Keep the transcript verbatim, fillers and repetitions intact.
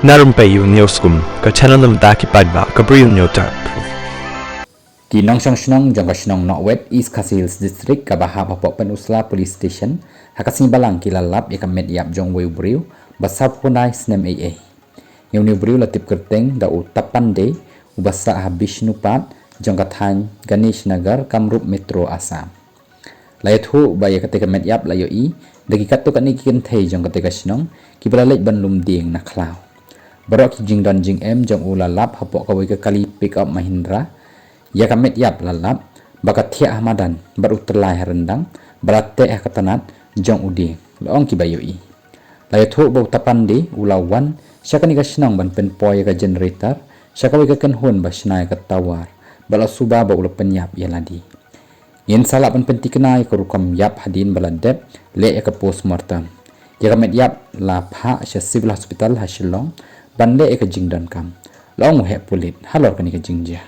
Na rympei u News Kum, ka channel na bynta ki paidbah ka Bri u Hynñiewtrep. Ki nongshong shnong jong ka shnong Nohwet, East Khasi Hills District, kaba hap hapoh Pynursla Police Station, ha ka sngi Balang ki la lap ïa ka met ïap jong uwei u briew ba sawphew khyndai snem ei ei. Ïa une u briew la tip kyrteng da u Tapande, uba sah ha Bishnupat jong ka thaiñ Ganesh Nagar, Kamrup Metro, Assam. La ïathuh ba ïa katei ka met ïap la ïohi da ki katto katne ki kynthei jong katei ka shnong, kiba la leit ban lum dieng na khlaw. Baroh ki jingdon jingem jong u la lap hapoh kawei ka kali pickup Mahindra. Ïa ka met ïap la lap ba ka thiah ha madan bad u tyllai ha ryndang, ba la teh ha ka tnat jong u dieng, la ong kiba ïohi. La ïathuh ba u Tapande u la wan sha kane ka shnong ban pynpoi ïa ka generator sha kawei ka kynhun ba shna ïa ka tower, bad la suba ba u la pynïap ïa lade. Ngin sa lah ban pynthikna ïa ka rukom ïap hadien ba la dep leh ïa ka postmortem. Ïa ka met ïap la phah sha Civil Hospital ha Shillong ban leh ïa ka jingdonkam, la ong u heh pulit halor kane ka jingjia.